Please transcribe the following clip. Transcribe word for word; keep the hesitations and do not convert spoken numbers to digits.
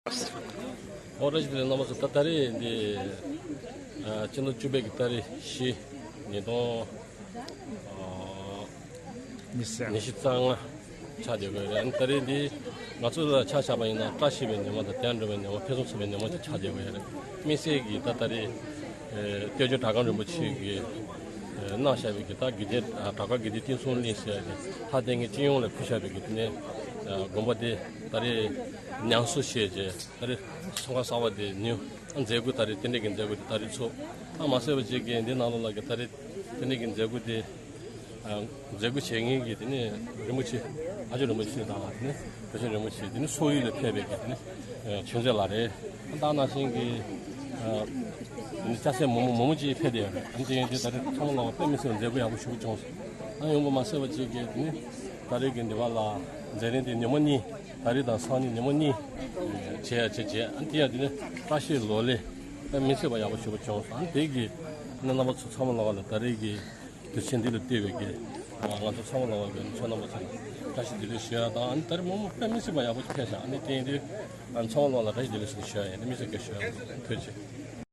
ཨོ་བཀྲ་ཤིས་བདེ་ལེགས་རྣམ་པ་ཚོ། ད་ད་རེས་འདི་ཨ་སྤྱི་ཟླ་བཅུ་པའི་གི་ཏ་རིག་བཞི་ཉིས་སྟོང་ཨ་ཉི་ཤུ་རྩ་ལྔ་ཆགས་བསྡད་ཡོད་རེད། ཨ་ནི་ད་རེས་འདི་ང་ཚོ་ལ་ཆ་བཞག་པ་ཡིན་ན་བཀྲ་ཤིས་པའི་ཉི་མ་དང་དལ་འགྲོ་བའི་ཉི་མ་ཆ་ཆགས་བསྡད་ཡོད་རེད། དམིགས་བསལ་གྱི་ད་ད་རེས་ཨེ་བསྟན་ཆོས་གྲྭ་ཁང་རིན་པོ་ཆེ་གིས་ཨེ་གནང་བཞག་པའི་གི་ད་དགེ་ལྡན་ཨ་བྲག་དཀར་དགེ་ལྡན་བསྟན་སྲུང་གླིང་ཟེར་ཡ་དེ་ལྷ་ལྡན་གྱི་སྤྱི་ཡོངས་ལ་ཕུལ་བཞག་པའི་གི་དེ་ནས་ཨ་དགོན་པ་དེ་ད་རེས་ཉམས་གསོ་བྱས་རྗེས་ད་རེས་ཚོང་ཁང་གསར་པ་དེ་ཉོས། ཨ་མཛད་སྒོ་ད་རེས་རྟེན་འབྲེལ་གྱི་མཛད་སྒོ་དེ་ད་རེས་ཚོགས། ཨ་མ་ཟད་པ་བྱས་ཀྱི་འདི་ནང་ལོགས་ལ་གི་ད་རེས་རྟེན་འབྲེལ་གྱི་མཛད་སྒོ་དེ་ཨ་མཛད་སྒོ་བྱེད་མཁན་གྱི་དེ་ནས་རིན་པོ་ཆེ་ཨ་ཇོ་རིན་པོ་ཆེ་དང་དེ་ནས་བོད་ཆེན་རིན་པོ་ཆེ་དེ་ནས་སོག་ཡུལ་ལ་ཕེབས་པའི་གི་དེ་ནས་ཨ་ཆོས་མཛད་ལགས་རེད། ཨ་ད་ནང་བཞིན་གྱི་ཨ་དེ་ནས་སྐྱ་སེར་མང་པོ་མང་པོ་ཅིག་ཕེབས་བསྡད་ཡོད་རེད། ཨ་དེ་ཡིན་དུས་ད་རེས་ཚང་མ་ལ་དཔེ་མི་སྲིད་པའི་མཛད་སྒོ་ཡག་པོ་ཞེ་པོ་བྱུང་སོང་། ཨ་ཡོང་པ་མ་ཟད་པ་བྱས་ཀྱི་དེ་ནས་ད་རེས་ཀྱི་འདི་བ་ལ་མཛད་རིམ་དེ་ཉིན་མོ་གཉིས། ད་རེས་དང་སང་ཉིན་ཉིན་མོ་གཉིས་བྱས་ཡ་བྱས་བྱས། ཨ་དེ་ཡང་དེ་ནི་བཀྲ་ཤིས་ལོ་ལེགས་དཔེ་མི་སྲིད་པ་ཡག་པོ་ཞེ་པོ་བྱུང་སོང་། ཨ་དེ་གི་ནི་རྣམ་པ་ཚོ་ཚང་མ་ལ་བ་ལ་ད་རེས་ཀྱི་དུས་ཆེན་འདི་ལ་བལྟས་པའི་གི་ང་ཚོ་ཚང་མ་ལ་བ་གི་ཚོ་རྣམ་པ་ཚོ་ལ་བཀྲ་ཤིས་བདེ་ལེགས་ཞུ་ཡ་དང་། ཨ་ནི་ད་རེས་མོ་མོ་དཔེ་མི་སྲིད་པ་ཡག་པོ་ཕེབས་ཤག་ཨ་ནི་དེ་ཡིན་དུས་ང་ཚང་མ་ལ་བ་ལ་བཀྲ་ཤིས་བདེ་ལེགས་ཞུ་ཡ་ཡིན། དེ་མི་སྲིད་གི་ཞུ་ཡ་ཐུགས་རྗེ་ཆེ།